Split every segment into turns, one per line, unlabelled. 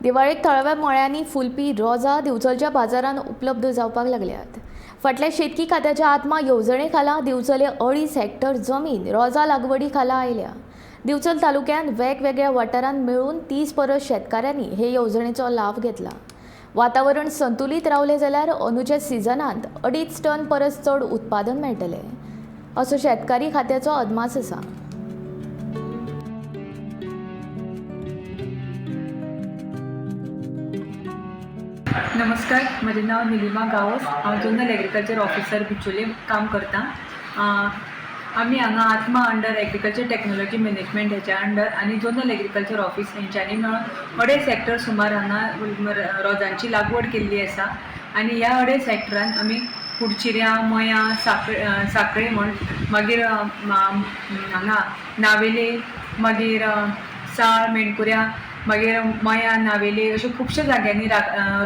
दिवाळेक थळाव्या मळ्यांनी फुलपी रोजां दिवचलच्या बाजारांत उपलब्ध जावपाक लागल्यात. फाटल्या शेतकी खात्याच्या आत्मा येवजणे खाला दिवचले 2.5 हेक्टर जमीन रोजां लागवडी खाला आयल्या. दिवचल तालुक्यांत वेगवेगळ्या वाठारांत मेळून 30 परस शेतकारांनी हे येवजणेचो लाव घेतला. वातावरण संतुलीत रावलें जाल्यार अंदूच्या सिजनांत 2.5 टन परस चड उत्पादन मेळटलें असो शेतकारी खात्याचो अदमास आसा.
नमस्कार, म्हजें नांव निलिमा गांवस. हांव जनरल एग्रीकल्चर ऑफिसर बिचोले काम करतां. आमी हांगा आत्मा अंडर एग्रीकल्चर टॅक्नोलॉजी मॅनेजमेंट हेच्या अंडर आनी जनरल एग्रीकल्चर ऑफिस हेंच्यांनी मेळून 2.5 हेक्टर सुमार हांगा रोजांची लागवड केल्ली आसा आनी ह्या 2.5 हेक्टरान आमी कुडचिऱ्यां, मयां, साखळे म्हण, मागीर हांगा नावेले, मागीर साळ, मेणकुऱ्या, मागीर मयां, नावेले अशे खुबशे जाग्यांनी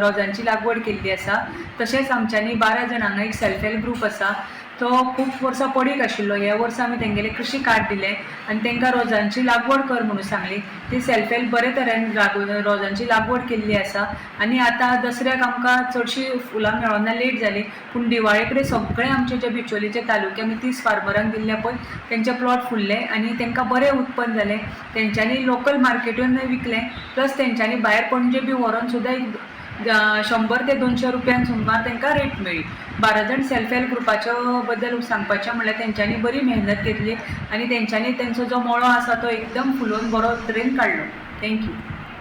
रोजांची लागवड केल्ली आसा. तशेंच आमच्यांनी 12 जाणांक एक सेल्फ हेल्प ग्रूप आसा, तो खूब वर्सां पडीक आशिल्लो. ह्या वर्सा आमी तेंगेलें कृशी कार्ड दिलें आनी तांकां रोजांची लागवड कर म्हणून सांगली. ती सेल्फ हेल्प बरे तरेन रोजांची लागवड केल्ली आसा आनी आतां दसऱ्याक आमकां चडशीं फुलां मेळोना, लेट जाली, पूण दिवाळे कडेन सगळे आमचे जे बिचोलीचे तालुके आमी 30 फार्मरांक दिल्ले पळय, तेंचे प्लॉट फुल्ले आनी तांकां बरें उत्पन्न जालें. तेंच्यांनी लोकल मार्केटून विकलें, प्लस तेंच्यांनी भायर पणजे बी व्हरोन सुद्दां एक 100 ते 200 रुपयान सुमार तांकां रेट मेळ्ळी. 12 जाण सेल्फ हेल्प ग्रुपाच्या बद्दल सांगपाचें म्हणल्यार तेंच्यांनी बरी मेहनत घेतली आनी तेंच्यांनी तेंचो जो मळो आसा तो एकदम फुलोवन बरो तरेन काडलो. Thank you.